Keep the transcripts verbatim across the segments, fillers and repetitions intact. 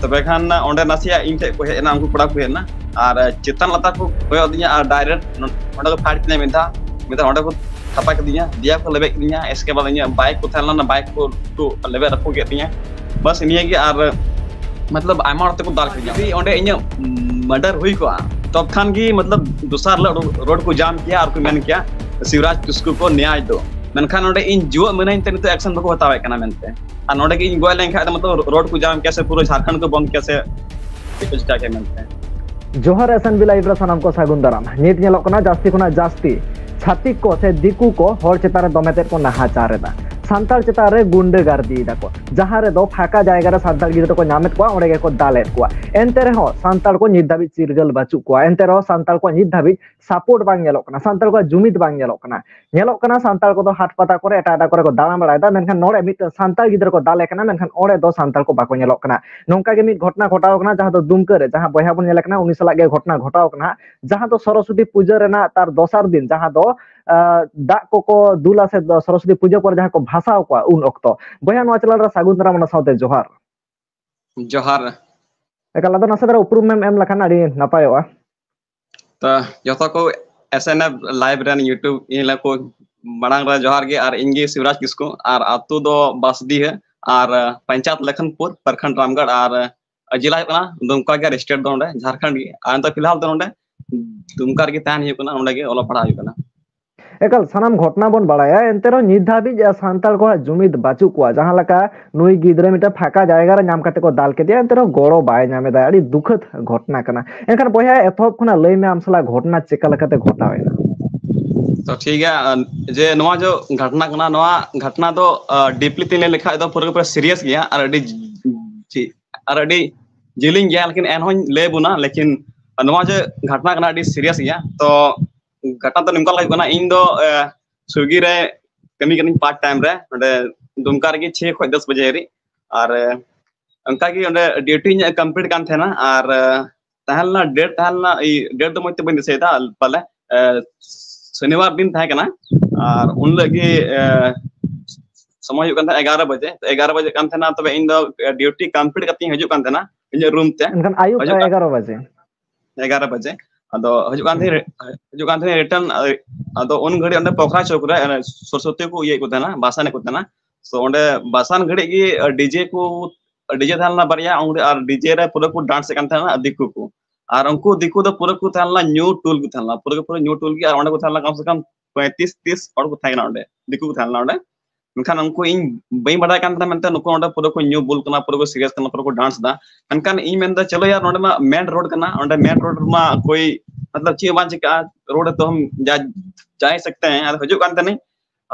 ᱛᱚᱵᱮ ᱠᱷᱟᱱ ᱚᱸᱰᱮ ᱱᱟᱥᱮᱭᱟᱜ ᱤᱧ ᱴᱷᱮᱱ ᱠᱚ ᱦᱮᱡ ᱮᱱᱟ, ᱩᱱᱠᱩ ᱠᱚᱲᱟ ᱠᱚ ᱦᱮᱡ ᱮᱱᱟ, ᱟᱨ ᱪᱮᱛᱟᱱ ᱞᱟᱛᱟᱨ ᱠᱚ ᱠᱚᱭᱚᱜ ᱟᱹᱫᱤᱧᱟ, ᱟᱨ ᱰᱟᱭᱨᱮᱠᱴ ᱚᱸᱰᱮ ᱠᱚ ᱯᱷᱟᱴ ᱠᱤᱫᱤᱧᱟ ᱢᱤᱫ ᱫᱷᱟᱣ, ᱢᱤᱫ ᱫᱷᱟᱣ ᱚᱸᱰᱮ ᱠᱚ ᱛᱷᱟᱯᱟ ᱠᱤᱫᱤᱧᱟ, ᱫᱮᱭᱟ ᱠᱚ ᱞᱮᱵᱮᱫ ᱠᱤᱫᱤᱧᱟ, ᱮᱥᱠᱮ ᱵᱟᱫ ᱤᱧᱟᱹᱜ ᱵᱟᱭᱤᱠ ᱠᱚ ᱛᱟᱦᱮᱸ ᱞᱮᱱᱟ, ᱵᱟᱭᱤᱠ ᱠᱚ ᱮᱠᱴᱩ ᱞᱮᱵᱮᱫ ᱨᱟᱹᱯᱩᱫ ᱠᱮᱫ ᱛᱤᱧᱟ᱾ ᱵᱟᱥ ᱱᱤᱭᱟᱹ ᱜᱮ᱾ ᱟᱨ ᱢᱚᱛᱞᱚᱵ ᱟᱭᱢᱟ ᱦᱚᱲ ᱛᱮᱠᱚ ᱫᱟᱞ ᱠᱤᱫᱤᱧᱟ᱾ ᱡᱩᱫᱤ ᱚᱸᱰᱮ ᱤᱧᱟᱹᱜ ᱢᱟᱨᱰᱟᱨ ᱦᱩᱭ ᱠᱚᱜᱼᱟ, ᱛᱚᱵ ᱠᱷᱟᱱ ᱜᱮ ᱢᱚᱛᱞᱚᱵ ᱫᱚᱥᱟᱨ ᱦᱤᱞᱳᱜ ᱨᱳᱰ ᱠᱚ ᱡᱟᱢ ᱠᱮᱭᱟ ᱟᱨ ᱠᱚ ᱢᱮᱱ ᱠᱮᱭᱟ, "ᱥᱤᱵᱨᱟᱡᱽ ᱠᱤᱥᱠᱩ ᱠᱚ ᱱᱮᱭᱟᱭ ᱫᱚ", ᱢᱮᱱᱠᱷᱟᱱ ᱚᱸᱰᱮ ᱤᱧ ᱡᱤᱣᱮᱫ ᱢᱤᱱᱟᱹᱧ ᱛᱮ ᱱᱤᱛᱚᱜ ᱮᱠᱥᱮᱱ ᱵᱟᱠᱚ ᱦᱟᱛᱟᱣᱮᱫ ᱠᱟᱱᱟ ᱢᱮᱱᱛᱮ᱾ ᱟᱨ ᱱᱚᱸᱰᱮ ᱜᱮ ᱤᱧ ᱜᱚᱡ ᱞᱮᱱᱠᱷᱟᱱ ᱫᱚ ᱢᱚᱛᱞᱚᱵ ᱨᱳᱰ ᱠᱚ ᱡᱟᱢ ᱠᱮᱭᱟ ᱥᱮ ᱯᱩᱨᱟᱹ ᱡᱷᱟᱲᱠᱷᱚᱸᱰ ᱠᱚ ᱵᱚᱱᱫ ᱠᱮᱭᱟ ᱥᱮ ᱪᱮᱫ ᱠᱚ ᱪᱤᱠᱟ ᱠᱮᱭᱟ ᱢᱮᱱᱛᱮ᱾ ᱡᱚᱦᱟᱨ S N B Live ᱨᱮ ᱥᱟᱱᱟᱢ ᱠᱚ ᱥᱟᱹᱜᱩᱱ ᱫᱟᱨᱟᱢ᱾ ᱱᱤᱛ ᱧᱮᱞᱚᱜ ᱠᱟᱱᱟ ᱡᱟᱹᱥᱛᱤ ᱠᱷᱚᱱᱟᱜ ᱡᱟᱹᱥᱛᱤ ᱪᱷᱟᱹᱛᱤᱠ ᱠᱚ ᱥᱮ ᱫᱤᱠᱩ ᱠᱚ ᱦᱚᱲ ᱪᱮᱛᱟᱱ ᱨᱮ ᱫᱚᱢᱮ ᱛᱮᱫ ᱠᱚ ᱱᱟᱦᱟᱪᱟᱨ ᱮᱫᱟ, ᱥᱟᱱᱛᱟᱲ ᱪᱮᱛᱟᱱ ᱨᱮ ᱜᱩᱱᱰᱟᱹ ᱜᱟᱨᱫᱤ ᱮᱫᱟ ᱠᱚ᱾ ᱡᱟᱦᱟᱸ ᱨᱮᱫᱚ ᱯᱷᱟᱸᱠᱟ ᱡᱟᱭᱜᱟ ᱨᱮ ᱥᱟᱱᱛᱟᱲ ᱜᱤᱫᱽᱨᱟᱹ ᱠᱚ ᱧᱟᱢᱮᱫ ᱠᱚᱣᱟ, ᱚᱸᱰᱮ ᱜᱮᱠᱚ ᱫᱟᱞᱮᱫ ᱠᱚᱣᱟ᱾ ᱮᱱᱛᱮ ᱨᱮᱦᱚᱸ ᱥᱟᱱᱛᱟᱲ ᱠᱚ ᱱᱤᱛ ᱫᱷᱟᱹᱵᱤᱡ ᱪᱤᱨᱜᱟᱹᱞ ᱵᱟᱹᱪᱩᱜ ᱠᱚᱣᱟ᱾ ᱮᱱᱛᱮ ᱨᱮᱦᱚᱸ ᱥᱟᱱᱛᱟᱲ ᱠᱚᱣᱟᱜ ᱱᱤᱛ ᱫᱷᱟᱹᱵᱤᱡ ᱥᱟᱯᱳᱨᱴ ᱵᱟᱝ ᱧᱮᱞᱚᱜ ᱠᱟᱱᱟ, ᱥᱟᱱᱛᱟᱲ ᱠᱚᱣᱟᱜ ᱡᱩᱢᱤᱫ ᱵᱟᱝ ᱧᱮᱞᱚᱜ ᱠᱟᱱᱟ᱾ ᱧᱮᱞᱚᱜ ᱠᱟᱱᱟ ᱥᱟᱱᱛᱟᱲ ᱠᱚᱫᱚ ᱦᱟᱴ ᱯᱟᱛᱟ ᱠᱚᱨᱮ, ᱮᱴᱟᱜ ᱮᱴᱟᱜ ᱠᱚᱨᱮ ᱠᱚ ᱫᱟᱬᱟ ᱵᱟᱲᱟᱭᱮᱫᱟ, ᱢᱮᱱᱠᱷᱟᱱ ᱱᱚᱰᱮ ᱢᱤᱫᱴᱟᱝ ᱥᱟᱱᱛᱟᱲ ᱜᱤᱫᱽᱨᱟᱹ ᱠᱚ ᱫᱟᱞᱮ ᱠᱟᱱᱟ, ᱢᱮᱱᱠᱷᱟᱱ ᱚᱸᱰᱮ ᱫᱚ ᱥᱟᱱᱛᱟᱲ ᱠᱚ ᱵᱟᱠᱚ ᱧᱮᱞᱚᱜ ᱠᱟᱱᱟ᱾ ᱱᱚᱝᱠᱟ ᱜᱮ ᱢᱤᱫ ᱜᱷᱚᱴᱚᱱᱟ ᱜᱷᱚᱴᱟᱣ ᱠᱟᱱᱟ, ᱡᱟᱦᱟᱸ ᱫᱚ ᱫᱩᱢᱠᱟᱹ ᱨᱮ, ᱡᱟᱦᱟᱸ ᱵᱚᱭᱦᱟ ᱵᱚᱱ ᱧᱮᱞᱮ ᱠᱟᱱᱟ, ᱩᱱᱤ ᱥᱟᱞᱟᱜ ᱜᱮ ᱜᱷᱚᱴᱚᱱᱟ ᱜᱷᱚᱴᱟᱣ ᱠᱟᱱᱟ, ᱡᱟᱦᱟᱸ ᱫᱚ ᱥᱚᱨᱚᱥᱚᱛᱤ ᱯᱩᱡᱟᱹ ᱨᱮᱱᱟᱜ ᱛᱟᱨ ᱫᱚᱥᱟᱨ ᱫᱤᱱ, ᱡᱟᱦᱟᱸ ᱫᱚ, ᱟᱸ, ᱫᱟᱜ ᱠᱚᱠᱚ ᱫᱩᱞᱟ ᱥᱮ ᱥᱚᱨᱚᱥᱚᱛᱤ ᱯᱩᱡᱟᱹ ᱯᱚᱨᱮ ᱡᱟᱦᱟᱸ ᱠᱚ ᱵᱷᱟᱥᱟᱣ ᱠᱚᱣᱟ ᱩᱱ ᱚᱠᱛᱚ᱾ ᱵᱚᱭᱦᱟ, ᱱᱚᱣᱟ ᱪᱮᱱᱮᱞ ᱨᱮ ᱥᱟᱹᱜᱩᱱ ᱫᱟᱨᱟᱢ, ᱚᱱᱟ ᱥᱟᱶᱛᱮ ᱡᱚᱦᱟᱨ᱾ ᱡᱚᱦᱟᱨ᱾ ᱮᱠᱟᱞ, ᱟᱫᱚ ᱱᱟᱥᱮ ᱫᱷᱟᱨᱟ ᱩᱯᱨᱩᱢ ᱮᱢ ᱮᱢ ᱞᱮᱠᱷᱟᱱ ᱟᱹᱰᱤ ᱱᱟᱯᱟᱭᱚᱜᱼᱟ᱾ ᱛᱚ, ᱡᱚᱛᱚ ᱠᱚ S N F Live ᱨᱮᱱ YouTube ᱤᱧ ᱞᱮ ᱠᱚ ᱢᱟᱲᱟᱝ ᱨᱮ ᱡᱚᱦᱟᱨ ᱜᱮ, ᱟᱨ ᱤᱧ ᱜᱮ ᱥᱤᱵᱨᱟᱡᱽ ᱠᱤᱥᱠᱩ, ᱟᱨ ᱟᱹᱛᱩ ᱫᱚ ᱵᱟᱥᱰᱤᱦᱟᱹ, ᱟᱨ, ᱟᱸ, ᱯᱚᱧᱪᱟᱭᱮᱛ ᱞᱚᱠᱷᱚᱱᱯᱩᱨ, ᱯᱨᱚᱠᱷᱚᱸᱰ ᱨᱟᱢᱜᱚᱲ, ᱟᱨ ᱡᱮᱞᱟ ᱦᱩᱭᱩᱜ ᱠᱟᱱᱟ ᱫᱩᱢᱠᱟ ᱜᱮ, ᱟᱨ ᱥᱴᱮᱴ ᱫᱚ ᱱᱚᱰᱮ ᱡᱷᱟᱲᱠᱷᱚᱸᱰ ᱜᱮ᱾ ᱟᱨ ᱱᱤᱛᱚᱜ ᱯᱷᱤᱞᱦᱟᱞ ᱫᱚ ᱱᱚᱰᱮ ᱫᱩᱢᱠᱟ ᱨᱮᱜᱮ ᱛᱟᱦᱮᱱ ᱦᱩᱭᱩᱜ ᱠᱟᱱᱟ, ᱱᱚᱰᱮ ᱜᱮ ᱚᱞᱚᱜ ᱯᱟᱲᱦᱟᱜ ᱦᱩᱭᱩᱜ ᱠᱟᱱᱟ᱾ ᱮᱠᱟᱞ, ᱥᱟᱱᱟᱢ ᱜᱷᱚᱴᱚᱱᱟ ᱵᱚᱱ ᱵᱟᱲᱟᱭᱟ, ᱮᱱᱛᱮ ᱨᱮᱦᱚᱸ ᱱᱤᱛ ᱫᱷᱟᱹᱵᱤᱡ ᱥᱟᱱᱛᱟᱲ ᱠᱚᱣᱟᱜ ᱡᱩᱢᱤᱫ ᱵᱟᱹᱪᱩᱜ ᱠᱚᱣᱟ᱾ ᱡᱟᱦᱟᱸ ᱞᱮᱠᱟ ᱱᱩᱭ ᱜᱤᱫᱽᱨᱟᱹ ᱢᱤᱫᱴᱟᱝ ᱯᱷᱟᱸᱠᱟ ᱡᱟᱭᱜᱟ ᱨᱮ ᱧᱟᱢ ᱠᱟᱛᱮ ᱠᱚ ᱫᱟᱞ ᱠᱮᱫᱮᱭᱟ, ᱮᱱᱛᱮ ᱨᱮᱦᱚᱸ ᱜᱚᱲᱚ ᱵᱟᱭ ᱧᱟᱢ ᱮᱫᱟ᱾ ᱟᱹᱰᱤ ᱫᱩᱠᱷᱟᱹᱛ ᱜᱷᱚᱴᱚᱱᱟ ᱠᱟᱱᱟ᱾ ᱮᱱᱠᱷᱟᱱ ᱵᱚᱭᱦᱟ, ᱮᱛᱚᱦᱚᱵ ᱠᱷᱚᱱᱟᱜ ᱞᱟᱹᱭ ᱢᱮ, ᱟᱢ ᱥᱟᱞᱟᱜ ᱜᱷᱚᱴᱚᱱᱟ ᱪᱮᱠᱟ ᱞᱮᱠᱟᱛᱮ ᱜᱷᱚᱴᱟᱣ ᱮᱱᱟ? ᱛᱚ ᱴᱷᱤᱠ ᱜᱮᱭᱟ, ᱡᱮ ᱱᱚᱣᱟ ᱡᱚ ᱜᱷᱚᱴᱚᱱᱟ ᱠᱟᱱᱟ, ᱱᱚᱣᱟ ᱜᱷᱚᱴᱚᱱᱟ ᱫᱚ, ᱟᱸ, deeply ᱛᱤᱧ ᱞᱟᱹᱭ ᱞᱮᱠᱷᱟᱡ ᱫᱚ ᱯᱩᱨᱟᱹ ᱯᱩᱨᱟᱹ serious ᱜᱮᱭᱟ, ᱟᱨ ᱟᱹᱰᱤ ᱡᱤ-, ᱟᱨ ᱟᱹᱰᱤ ᱡᱤᱞᱤᱧ ᱜᱮᱭᱟ, ᱞᱮᱠᱤᱱ ᱮᱱᱦᱚᱸᱧ ᱞᱟᱹᱭ ᱟᱵᱚᱱᱟ᱾ ᱞᱮᱠᱤᱱ ᱱᱚᱣᱟ ᱡᱮ ᱜᱷᱚᱴᱚᱱᱟ ᱠᱟᱱᱟ, ᱟᱹᱰᱤ serious ᱜᱮᱭᱟ᱾ ᱛᱚ ᱜᱷᱚᱴᱚᱱᱟ ᱫᱚ ᱱᱚᱝᱠᱟ ᱦᱩᱭᱩᱜ ᱠᱟᱱᱟ, ᱤᱧ ᱫᱚ, ᱮ, Swiggy ᱨᱮ ᱠᱟᱹᱢᱤ ᱠᱟᱹᱱᱟᱹᱧ part time ᱨᱮ, ᱱᱚᱰᱮ ᱫᱩᱢᱠᱟ ᱨᱮᱜᱮ ᱪᱷᱮ ᱠᱷᱚᱱ ᱫᱚᱥ ᱵᱟᱡᱮ ᱦᱟᱹᱨᱤᱡ᱾ ᱟᱨ, ᱮ, ᱚᱱᱠᱟ ᱜᱮ ᱚᱸᱰᱮ duty ᱤᱧ complete ᱠᱟᱱ ᱛᱟᱦᱮᱱᱟ᱾ ᱟᱨ, ᱮ, ᱛᱟᱦᱮᱸ ᱞᱮᱱᱟ date, ᱛᱟᱦᱮᱸ ᱞᱮᱱᱟ, ᱮᱭ, date ᱫᱚ ᱢᱚᱡᱽ ᱛᱮ ᱵᱟᱹᱧ ᱫᱤᱥᱟᱹᱭᱮᱫᱟ ᱯᱟᱞᱮ, ᱮ, ᱥᱚᱱᱤᱵᱟᱨ ᱫᱤᱱ ᱛᱟᱦᱮᱸ ᱠᱟᱱᱟ᱾ ᱟᱨ ᱩᱱ ᱦᱤᱞᱳᱜ ᱜᱮ, ᱮ, ᱥᱚᱢᱚᱭ ᱦᱩᱭᱩᱜ ᱠᱟᱱ ᱛᱟᱦᱮᱸᱱᱟ ᱮᱜᱟᱨᱚ ᱵᱟᱡᱮ, ᱛᱚ ᱮᱜᱟᱨᱚ ᱵᱟᱡᱮ ᱠᱟᱱ ᱛᱟᱦᱮᱸᱱᱟ, ᱛᱚᱵᱮ ᱤᱧ ᱫᱚ ᱰᱤᱭᱩᱴᱤ ᱠᱚᱢᱯᱞᱤᱴ ᱠᱟᱛᱮ ᱤᱧ ᱦᱤᱡᱩᱜ ᱠᱟᱱ ᱛᱟᱦᱮᱸᱱᱟ ᱤᱧᱟᱹᱜ ᱨᱩᱢ ᱛᱮ᱾ ᱮᱱᱠᱷᱟᱱ ᱟᱹᱭᱩᱵ ᱦᱤᱡᱩᱜ ᱠᱟᱱ- ᱮᱜᱟᱨᱚ ᱵᱟᱡᱮ᱾ ᱮᱜᱟᱨᱚ ᱵᱟᱡᱮ᱾ ᱟᱫᱚ ᱦᱤᱡᱩᱜ ᱠᱟᱱ ᱛᱟᱦᱮᱸ ᱦᱤᱡᱩᱜ ᱠᱟᱱ ᱛᱟᱦᱮᱸ ᱨᱤᱴᱟᱨᱱ᱾ ᱟᱫᱚ ᱩᱱ ᱜᱷᱟᱹᱲᱤᱡ ᱚᱸᱰᱮ ᱯᱚᱠᱷᱨᱟ ᱪᱚᱠ ᱨᱮ ᱥᱚᱨᱚᱥᱚᱛᱤ ᱠᱚ ᱤᱭᱟᱹᱭᱮᱫ ᱠᱚ ᱛᱟᱦᱮᱸᱱᱟ, ᱵᱟᱥᱟᱱᱮᱫ ᱠᱚ ᱛᱟᱦᱮᱸᱱᱟ᱾ ᱛᱚ ᱚᱸᱰᱮ ᱵᱟᱥᱟᱱ ᱜᱷᱟᱹᱲᱤᱡ ᱜᱮ ᱰᱤᱡᱮ ᱠᱚ, ᱰᱤᱡᱮ ᱛᱟᱦᱮᱸ ᱞᱮᱱᱟ ᱵᱟᱨᱭᱟ ᱩᱱ ᱜᱷᱟᱹᱲᱤᱡ, ᱟᱨ ᱰᱤᱡᱮ ᱨᱮ ᱯᱩᱨᱟᱹ ᱠᱚ ᱰᱟᱱᱥ ᱮᱫ ᱠᱟᱱ ᱛᱟᱦᱮᱸᱱᱟ ᱫᱤᱠᱩ ᱠᱚ᱾ ᱟᱨ ᱩᱱᱠᱩ ᱫᱤᱠᱩ ᱫᱚ ᱯᱩᱨᱟᱹ ᱠᱚ ᱛᱟᱦᱮᱸ ᱞᱮᱱᱟ ᱧᱩ ᱴᱩᱞ ᱠᱚ ᱛᱟᱦᱮᱸ ᱞᱮᱱᱟ, ᱯᱩᱨᱟᱹ ᱠᱚ ᱯᱩᱨᱟᱹ ᱧᱩ ᱴᱩᱞ ᱜᱮ᱾ ᱟᱨ ᱚᱸᱰᱮ ᱠᱚ ᱛᱟᱦᱮᱸ ᱞᱮᱱᱟ ᱠᱚᱢ ᱥᱮ ᱠᱚᱢ ᱯᱚᱸᱭᱛᱨᱤᱥ ᱛᱤᱥ ᱦᱚᱲ ᱠᱚ ᱛᱟᱦᱮᱸ ᱠᱟᱱᱟ ᱚᱸᱰᱮ, ᱫᱤᱠᱩ ᱠᱚ ᱛᱟᱦᱮᱸ ᱞᱮᱱᱟ ᱚᱸᱰᱮ᱾ ᱢᱮᱱᱠᱷᱟᱱ ᱩᱱᱠᱩ ᱤᱧ ᱵᱟᱹᱧ ᱵᱟᱰᱟᱭ ᱠᱟᱱ ᱛᱟᱦᱮᱸᱱᱟ ᱢᱮᱱᱛᱮ ᱱᱩᱠᱩ ᱚᱸᱰᱮ ᱯᱩᱨᱟᱹ ᱠᱚ ᱧᱩ ᱵᱩᱞ ᱠᱟᱱᱟ, ᱯᱩᱨᱟᱹ ᱠᱚ ᱥᱤᱨᱤᱭᱟᱥ ᱠᱟᱱᱟ, ᱯᱩᱨᱟᱹ ᱠᱚ ᱰᱟᱱᱥ ᱮᱫᱟ᱾ ᱢᱮᱱᱠᱷᱟᱱ ᱤᱧ ᱢᱮᱱᱫᱟ ᱪᱚᱞᱚ ᱭᱟᱨ, ᱱᱚᱸᱰᱮ ᱢᱟ ᱢᱮᱱ ᱨᱳᱰ ᱠᱟᱱᱟ, ᱚᱸᱰᱮ ᱢᱮᱱ ᱨᱳᱰ ᱨᱮᱢᱟ ᱠᱳᱭ ᱢᱚᱛᱞᱚᱵ ᱪᱮᱫ ᱦᱚᱸ ᱵᱟᱝ ᱪᱤᱠᱟᱹᱜᱼᱟ, ᱨᱳᱰ ᱨᱮ ᱛᱚ ᱦᱟᱢ ᱡᱟ ᱡᱟ ᱦᱤ ᱥᱟᱠᱛᱮ ᱦᱮᱸ᱾ ᱟᱫᱚ ᱦᱤᱡᱩᱜ ᱠᱟᱱ ᱛᱟᱦᱮᱸᱱᱟᱹᱧ,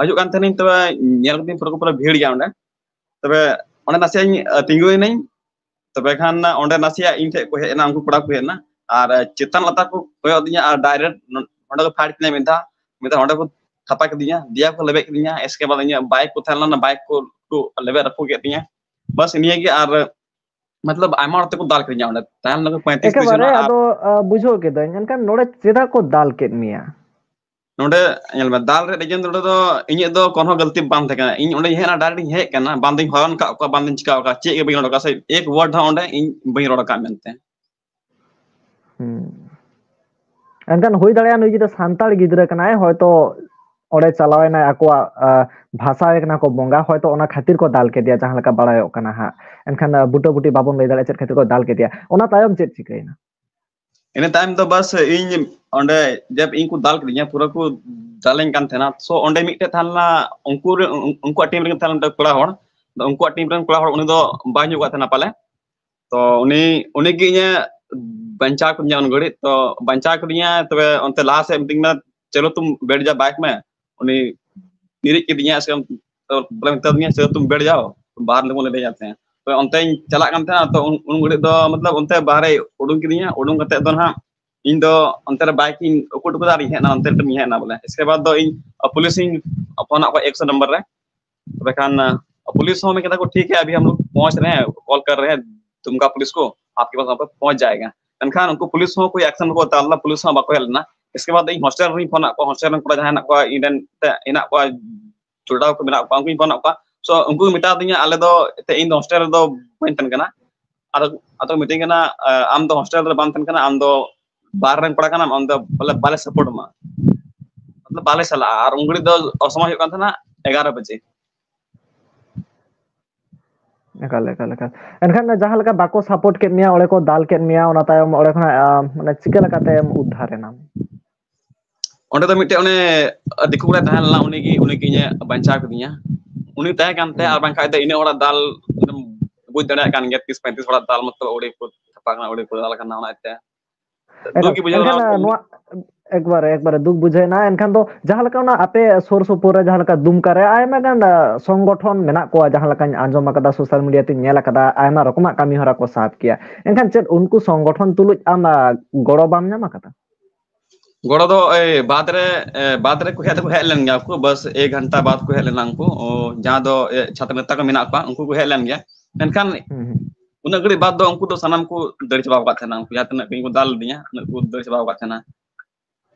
ᱦᱤᱡᱩᱜ ᱠᱟᱱ ᱛᱟᱦᱮᱸᱱᱟᱹᱧ, ᱛᱚᱵᱮ ᱧᱮᱞ ᱠᱤᱫᱟᱹᱧ ᱯᱩᱨᱟᱹ ᱠᱚ ᱯᱩᱨᱟᱹ ᱵᱷᱤᱲ ᱜᱮᱭᱟ ᱚᱸᱰᱮ᱾ ᱛᱚᱵᱮ ᱚᱸᱰᱮ ᱱᱟᱥᱮᱭᱟᱜ ᱤᱧ ᱛᱤᱸᱜᱩᱭᱮᱱᱟᱹᱧ, ᱛᱚᱵᱮ ᱠᱷᱟᱱ ᱚᱸᱰᱮ ᱱᱟᱥᱮᱭᱟᱜ ᱤᱧ ᱴᱷᱮᱱ ᱠᱚ ᱦᱮᱡ ᱮᱱᱟ, ᱩᱱᱠᱩ ᱠᱚᱲᱟ ᱠᱚ ᱦᱮᱡ ᱮᱱᱟ ᱟᱨ ᱪᱮᱛᱟᱱ ᱞᱟᱛᱟᱨ ᱠᱚ ᱠᱚᱭᱚᱜ ᱫᱤᱧᱟ ᱟᱨ ᱰᱟᱭᱨᱮᱠᱴ ᱚᱸᱰᱮ ᱠᱚ ᱯᱷᱟᱭᱤᱴ ᱠᱤᱫᱤᱧᱟ ᱢᱤᱫ ᱫᱷᱟᱣ, ᱢᱤᱫ ᱫᱷᱟᱣ ᱚᱸᱰᱮ ᱠᱚ ᱛᱷᱟᱯᱟ ᱠᱤᱫᱤᱧᱟ, ᱫᱮᱭᱟ ᱠᱚ ᱞᱮᱵᱮᱫ ᱠᱤᱫᱤᱧᱟ᱾ ᱮᱥᱠᱮ ᱵᱟᱫ ᱤᱧᱟᱹᱜ ᱵᱟᱭᱤᱠ ᱠᱚ ᱛᱟᱦᱮᱸ ᱞᱮᱱᱟ, ᱵᱟᱭᱤᱠ ᱠᱚ ᱠᱚ ᱞᱮᱵᱮᱫ ᱨᱟᱹᱯᱩᱫ ᱠᱮᱫ ᱛᱤᱧᱟ᱾ ᱵᱟᱥ ᱱᱤᱭᱟᱹ ᱜᱮ᱾ ᱟᱨ ᱢᱚᱛᱞᱚᱵ ᱟᱭᱢᱟ ᱦᱚᱲ ᱛᱮᱠᱚ ᱫᱟᱞ ᱠᱤᱫᱤᱧᱟ ᱚᱸᱰᱮ, ᱛᱟᱦᱮᱸ ᱞᱮᱱᱟ ᱠᱚ ᱯᱚᱸᱭᱛᱨᱤᱥ ᱛᱤᱨᱤᱥ ᱮᱠᱮᱵᱟᱨᱮ᱾ ᱡᱚᱱᱟ᱾ ᱟᱨ ᱟᱫᱚ ᱟᱸ, ᱵᱩᱡᱷᱟᱹᱣ ᱠᱮᱫᱟᱹᱧ, ᱮᱱᱠᱷᱟᱱ ᱱᱚᱰᱮ ᱪᱮᱫᱟᱜ ᱠᱚ ᱫᱟᱞ ᱠᱮᱫ ᱢᱮᱭᱟ? ᱱᱚᱰᱮ ᱧᱮᱞ ᱢᱮ, ᱫᱟᱞ ᱨᱮᱭᱟᱜ ᱨᱤᱡᱮᱱ ᱫᱚ ᱱᱚᱰᱮ ᱫᱚ ᱤᱧᱟᱹᱜ ᱫᱚ ᱠᱳᱱᱳ ᱜᱟᱹᱞᱛᱤ ᱵᱟᱝ ᱛᱟᱦᱮᱸ ᱠᱟᱱᱟ᱾ ᱤᱧ ᱚᱸᱰᱮᱧ ᱦᱮᱡ ᱮᱱᱟ, ᱰᱟᱭᱨᱮᱠᱴ ᱤᱧ ᱦᱮᱡ ᱟᱠᱟᱱᱟ, ᱵᱟᱝ ᱫᱚᱧ ᱦᱚᱨᱚᱱ ᱟᱠᱟᱫ ᱠᱚᱣᱟ, ᱵᱟᱝ ᱫᱚᱧ ᱪᱤᱠᱟᱹ ᱟᱠᱟᱫ, ᱪᱮᱫ ᱜᱮ ᱵᱟᱹᱧ ᱨᱚᱲ ᱟᱠᱟᱫ, ᱥᱮ ᱮᱠ ᱣᱟᱨᱰ ᱦᱚᱸ ᱚᱸᱰᱮ ᱤᱧ ᱵᱟᱹᱧ ᱨᱚᱲ ᱟᱠᱟᱫ ᱢᱮᱱᱛᱮ᱾ ᱦᱩᱸ᱾ ᱮᱱᱠᱷᱟᱱ ᱦᱩᱭ ᱫᱟᱲᱮᱭᱟᱜᱼᱟ ᱱᱩᱭ ᱡᱩᱫᱤ ᱥᱟᱱᱛᱟᱲ ᱜᱤᱫᱽᱨᱟᱹ ᱠᱟᱱᱟᱭ, ᱦᱚᱭᱛᱚ ᱚᱸᱰᱮ ᱪᱟᱞᱟᱣ ᱮᱱᱟᱭ, ᱟᱠᱚᱣᱟᱜ ᱟᱸ, ᱵᱷᱟᱥᱟ ᱠᱟᱱᱟ ᱠᱚ ᱵᱚᱸᱜᱟ, ᱦᱚᱭᱛᱚ ᱚᱱᱟ ᱠᱷᱟᱹᱛᱤᱨ ᱠᱚ ᱫᱟᱞ ᱠᱮᱫᱮᱭᱟ, ᱡᱟᱦᱟᱸ ᱞᱮᱠᱟ ᱵᱟᱲᱟᱭᱚᱜ ᱠᱟᱱᱟ ᱦᱟᱸᱜ᱾ ᱮᱱᱠᱷᱟᱱ ᱟᱸ, ᱵᱩᱴᱟᱹ ᱵᱩᱴᱤ ᱵᱟᱵᱚᱱ ᱞᱟᱹᱭ ᱫᱟᱲᱮᱭᱟᱜᱼᱟ ᱪᱮᱫ ᱠᱷᱟᱹᱛᱤᱨ ᱠᱚ ᱫᱟᱞ ᱠᱮᱫᱮᱭᱟ᱾ ᱚᱱᱟ ᱛᱟᱭᱚᱢ ᱪᱮᱫ ᱪᱤᱠᱟᱹᱭᱮᱱᱟ? ᱤᱱᱟᱹ ᱛᱟᱭᱚᱢ ᱫᱚ ᱵᱟᱥ ᱤᱧ ᱚᱸᱰᱮ ᱡᱟᱵ ᱤᱧ ᱠᱚ ᱫᱟᱞ ᱠᱤᱫᱤᱧᱟ, ᱯᱩᱨᱟᱹ ᱠᱚ ᱫᱟᱞᱮᱧ ᱠᱟᱱ ᱛᱟᱦᱮᱱᱟ᱾ ᱥᱳ ᱚᱸᱰᱮ ᱢᱤᱫᱴᱮᱡ ᱛᱟᱦᱮᱸ ᱞᱮᱱᱟ, ᱩᱱᱠᱩ ᱨᱮ-, ᱩᱱ-, ᱩᱱᱠᱩᱣᱟᱜ ᱴᱤᱢ ᱨᱮᱱ ᱛᱟᱦᱮᱸ ᱞᱮᱱᱟ ᱢᱤᱫᱴᱮᱡ ᱠᱚᱲᱟ ᱦᱚᱲ, ᱟᱫᱚ ᱩᱱᱠᱩᱣᱟᱜ ᱴᱤᱢ ᱨᱮᱱ ᱠᱚᱲᱟ ᱦᱚᱲ ᱩᱱᱤ ᱫᱚ ᱵᱟᱭ ᱧᱩ ᱠᱟᱜ ᱛᱟᱦᱮᱱᱟ ᱯᱟᱞᱮ᱾ ᱛᱚ ᱩᱱᱤ, ᱩᱱᱤ ᱜᱮ ᱤᱧᱮ ᱵᱟᱧᱪᱟᱣ ᱠᱤᱫᱤᱧᱟ ᱩᱱ ᱜᱷᱟᱹᱲᱤᱡ᱾ ᱛᱚ ᱵᱟᱧᱪᱟᱣ ᱠᱤᱫᱤᱧᱟ, ᱛᱚᱵᱮ ᱚᱱᱛᱮ ᱞᱟᱦᱟ ᱥᱮᱫ ᱢᱤᱛᱟᱹᱧ ᱠᱟᱱᱟ, "ᱪᱚᱞᱚ ᱛᱩᱢ ᱵᱮᱴ ᱡᱟ ᱵᱟᱭᱤᱠ ᱢᱮ᱾" ᱩᱱᱤ ᱵᱮᱨᱮᱫ ᱠᱤᱫᱤᱧᱟ, ᱥᱮ ᱵᱚᱞᱮ ᱢᱮᱛᱟ ᱫᱤᱧᱟ, "ᱪᱚᱞᱚ ᱛᱩᱢ ᱵᱮᱴ ᱡᱟᱣ, ᱵᱟᱦᱟᱨ ᱱᱤᱠᱚᱞ ᱱᱤᱠᱚᱞ ᱡᱟᱛᱮ ᱦᱮᱸ᱾" ᱛᱚ ᱚᱱᱛᱮᱧ ᱪᱟᱞᱟᱜ ᱠᱟᱱ ᱛᱟᱦᱮᱱᱟ, ᱛᱚ ᱩᱱ, ᱩᱱ ᱜᱷᱟᱹᱲᱤᱡ ᱫᱚ ᱢᱚᱛᱞᱚᱵ ᱚᱱᱛᱮ ᱵᱟᱦᱨᱮ ᱩᱰᱩᱝ ᱠᱤᱫᱤᱧᱟ᱾ ᱩᱰᱩᱝ ᱠᱟᱛᱮ ᱫᱚ ᱱᱟᱦᱟᱜ ᱤᱧ ᱫᱚ ᱚᱱᱛᱮ ᱨᱮ ᱵᱟᱭᱤᱠ ᱤᱧ ᱩᱠᱩ ᱦᱚᱴᱚ ᱠᱟᱫᱟ ᱟᱨ ᱤᱧ ᱦᱮᱡ ᱮᱱᱟ, ᱚᱱᱛᱮ ᱨᱮᱧ ᱦᱮᱡ ᱮᱱᱟ ᱵᱚᱞᱮ᱾ ᱤᱥᱠᱮ ᱵᱟᱫ ᱫᱚ ᱤᱧ ᱯᱩᱞᱤᱥ ᱤᱧ ᱯᱷᱳᱱ ᱟᱫ ᱠᱚᱣᱟ ᱮᱠᱥᱚ ᱱᱚᱢᱵᱚᱨ ᱨᱮ᱾ ᱛᱚᱵᱮ ᱠᱷᱟᱱ ᱯᱩᱞᱤᱥ ᱦᱚᱸ ᱢᱮᱱ ᱠᱮᱫᱟ ᱠᱚ, "ᱴᱷᱤᱠ ᱦᱮ, ᱟᱵᱷᱤ ᱦᱟᱢ ᱞᱳᱜ ᱯᱚᱦᱚᱸᱪ ᱨᱮ ᱦᱮᱸ, ᱠᱚᱞ ᱠᱟᱨ ᱨᱮ ᱦᱮᱸ ᱫᱩᱢᱠᱟ ᱯᱩᱞᱤᱥ ᱠᱚ, ᱟᱯᱠᱮ ᱯᱟᱥ ᱣᱟᱦᱟᱸ ᱯᱮ ᱯᱚᱦᱚᱸᱪ ᱡᱟᱭᱮᱜᱟ᱾" ᱢᱮᱱᱠᱷᱟᱱ ᱩᱱᱠᱩ ᱯᱩᱞᱤᱥ ᱦᱚᱸ ᱠᱳᱭ ᱮᱠᱥᱚᱱ ᱵᱟᱠᱚ ᱦᱟᱛᱟᱣ ᱞᱮᱫᱟ, ᱯᱩᱞᱤᱥ ᱦᱚᱸ ᱵᱟᱠᱚ ᱦᱮᱡ ᱞᱮᱱᱟ᱾ ᱤᱥᱠᱮ ᱵᱟᱫ ᱤᱧ ᱦᱳᱥᱴᱮᱞ ᱨᱮᱧ ᱯᱷᱳᱱ ᱟᱫ ᱠᱚᱣᱟ, ᱦᱳᱥᱴᱮᱞ ᱨᱮᱱ ᱠᱚᱲᱟ ᱡᱟᱦᱟᱸᱭ ᱦᱮᱱᱟᱜ ᱠᱚᱣᱟ, ᱤᱧ ᱨᱮᱱ ᱛᱮ ᱦᱮᱱᱟᱜ ᱠᱚᱣᱟ, ᱪᱚᱰᱟᱣ ᱠᱚ ᱢᱮᱱᱟᱜ ᱠᱚᱣᱟ, ᱩᱱᱠᱩᱧ ᱯᱷᱳᱱ ᱟᱫ ᱠᱚᱣᱟ᱾ So ᱩᱱᱠᱩ ᱠᱚ ᱢᱮᱛᱟ ᱫᱤᱧᱟ, ᱟᱞᱮ ᱫᱚ ᱮᱱᱛᱮᱫ ᱤᱧ ᱫᱚ ᱦᱳᱥᱴᱮᱞ ᱨᱮᱫᱚ ᱵᱟᱹᱧ ᱛᱟᱦᱮᱱ ᱠᱟᱱᱟ, ᱟᱨ ᱟᱫᱚ ᱢᱤᱛᱟᱹᱧ ᱠᱟᱱᱟ, ᱟᱢ ᱫᱚ ᱦᱳᱥᱴᱮᱞ ᱨᱮ ᱵᱟᱢ ᱛᱟᱦᱮᱱ ᱠᱟᱱᱟ, ᱟᱢ ᱫᱚ ᱵᱟᱦᱨᱮ ᱨᱮᱱ ᱠᱚᱲᱟ ᱠᱟᱱᱟᱢ, ᱟᱢ ᱫᱚ ᱵᱚᱞᱮ ᱵᱟᱞᱮ ᱥᱟᱯᱳᱨᱴ ᱟᱢᱟ, ᱢᱚᱛᱞᱚᱵ ᱵᱟᱞᱮ ᱪᱟᱞᱟᱜᱼᱟ᱾ ᱟᱨ ᱩᱱ ᱜᱷᱟᱹᱲᱤᱡ ᱫᱚ ᱚᱥᱚᱢᱚᱭ ᱦᱩᱭᱩᱜ ᱠᱟᱱ ᱛᱟᱦᱮᱱᱟ ᱮᱜᱟᱨᱚ ᱵᱟᱡᱮ᱾ ᱮᱠᱟᱞ, ᱮᱠᱟᱞ, ᱮᱠᱟᱞ᱾ ᱮᱱᱠᱷᱟᱱ ᱡᱟᱦᱟᱸ ᱞᱮᱠᱟ ᱵᱟᱠᱚ ᱥᱟᱯᱳᱨᱴ ᱠᱮᱫ ᱢᱮᱭᱟ, ᱚᱸᱰᱮ ᱠᱚ ᱫᱟᱞ ᱠᱮᱫ ᱢᱮᱭᱟ, ᱚᱱᱟ ᱛᱟᱭᱚᱢ ᱚᱸᱰᱮ ᱠᱷᱚᱱᱟᱜ, ᱟᱸ, ᱢᱟᱱᱮ ᱪᱤᱠᱟᱹ ᱞᱮᱠᱟᱛᱮᱢ ᱩᱫᱽᱫᱷᱟᱨ ᱮᱱᱟ? ᱚᱸᱰᱮ ᱫᱚ ᱢᱤᱫᱴᱮᱡ ᱚᱱᱮ ᱫᱤᱠᱩ ᱠᱚᱲᱟᱭ ᱛᱟᱦᱮᱸ ᱞᱮᱱᱟ, ᱩᱱᱤ ᱜᱮ, ᱩᱱᱤ ᱜᱮ ᱤᱧᱮ ᱵᱟᱧᱪᱟᱣ ᱠᱤᱫᱤᱧᱟ᱾ ᱩᱱᱤ ᱛᱟᱦᱮᱸ ᱠᱟᱱ ᱛᱮ, ᱦᱩᱸ᱾ ᱟᱨ ᱵᱟᱝᱠᱷᱟᱡ ᱫᱚ ᱤᱱᱟᱹᱜ ᱦᱚᱲᱟᱜ ᱫᱟᱞ, ᱵᱩᱡᱽ ᱫᱟᱲᱮᱭᱟᱜ ᱠᱟᱱ ᱜᱮᱭᱟ, ᱛᱤᱥ ᱯᱚᱸᱭᱛᱨᱤᱥ ᱦᱚᱲᱟᱜ ᱫᱟᱞ ᱢᱚᱛᱞᱚᱵ ᱟᱹᱣᱲᱤ ᱠᱚ ᱛᱷᱟᱯᱟ ᱠᱟᱱᱟ, ᱟᱹᱣᱲᱤ ᱠᱚ ᱫᱟᱞ ᱠᱟᱱᱟ, ᱚᱱᱟ ᱤᱭᱟᱹᱛᱮ᱾ ᱫᱩᱠ ᱮᱠᱟᱞ᱾ ᱜᱮ ᱵᱩᱡᱷᱟᱹᱣ ᱮᱱᱠᱷᱟᱱ, ᱮᱱᱟ᱾ ᱱᱚᱣᱟ ᱮᱠᱵᱟᱨᱮ, ᱮᱠᱵᱟᱨᱮ ᱫᱩᱠ ᱵᱩᱡᱷᱟᱹᱣ ᱮᱱᱟ᱾ ᱮᱱᱠᱷᱟᱱ ᱫᱚ ᱡᱟᱦᱟᱸ ᱞᱮᱠᱟ ᱚᱱᱟ ᱟᱯᱮ ᱥᱩᱨ ᱥᱩᱯᱩᱨ ᱨᱮ ᱡᱟᱦᱟᱸ ᱞᱮᱠᱟ ᱫᱩᱢᱠᱟ ᱨᱮ ᱟᱭᱢᱟ ᱜᱟᱱ, ᱟ, ᱥᱚᱝᱜᱚᱴᱷᱚᱱ ᱢᱮᱱᱟᱜ ᱠᱚᱣᱟ, ᱡᱟᱦᱟᱸ ᱞᱮᱠᱟᱧ ᱟᱸᱡᱚᱢ ᱟᱠᱟᱫᱟ, ᱥᱳᱥᱟᱞ ᱢᱤᱰᱤᱭᱟ ᱛᱮᱧ ᱧᱮᱞ ᱟᱠᱟᱫᱟ, ᱟᱭᱢᱟ ᱨᱚᱠᱚᱢᱟᱜ ᱠᱟᱹᱢᱤ ᱦᱚᱨᱟ ᱠᱚ ᱥᱟᱵ ᱠᱮᱭᱟ᱾ ᱮᱱᱠᱷᱟᱱ ᱪᱮᱫ ᱩᱱᱠᱩ ᱥᱚᱝᱜᱚᱴᱷᱚᱱ ᱛᱩᱞᱩᱡ ᱟᱢ, ᱟ, ᱜᱚᱲᱚ ᱵᱟᱢ ᱧᱟᱢ ᱟᱠᱟᱫᱟ? ᱜᱚᱲᱚ ᱫᱚ, ᱮ, ᱵᱟᱫ ᱨᱮ, ᱮ, ᱵᱟᱫ ᱨᱮ ᱠᱚ ᱦᱮᱡ ᱫᱚᱠᱚ ᱦᱮᱡ ᱞᱮᱱ ᱜᱮᱭᱟ ᱠᱚ, ᱵᱟᱥ ᱮᱠ ᱜᱷᱚᱱᱴᱟ ᱵᱟᱫ ᱠᱚ ᱦᱮᱡ ᱞᱮᱱᱟ ᱩᱱᱠᱩ, ᱚ, ᱡᱟᱦᱟᱸ ᱫᱚ, ᱮ, ᱪᱷᱟᱛᱨᱚ ᱱᱮᱛᱟ ᱠᱚ ᱢᱮᱱᱟᱜ ᱠᱚᱣᱟ, ᱩᱱᱠᱩ ᱠᱚ ᱦᱮᱡ ᱞᱮᱱ ᱜᱮᱭᱟ᱾ ᱢᱮᱱᱠᱷᱟᱱ ᱦᱩᱸ, ᱦᱩᱸ᱾ ᱩᱱᱟᱹᱜ ᱜᱷᱟᱹᱲᱤᱡ ᱵᱟᱫ ᱫᱚ ᱩᱱᱠᱩ ᱫᱚ ᱥᱟᱱᱟᱢ ᱠᱚ ᱫᱟᱹᱲ ᱪᱟᱵᱟ ᱟᱠᱟᱫ ᱛᱟᱦᱮᱱᱟ᱾ ᱩᱱᱠᱩ ᱡᱟᱦᱟᱸ ᱛᱤᱱᱟᱹᱜ ᱠᱚ ᱫᱟᱞ ᱞᱤᱫᱤᱧᱟ, ᱩᱱᱟᱹᱜ ᱠᱚ ᱫᱟᱹᱲ ᱪᱟᱵᱟ ᱟᱠᱟᱫ ᱛᱟᱦᱮᱱᱟ᱾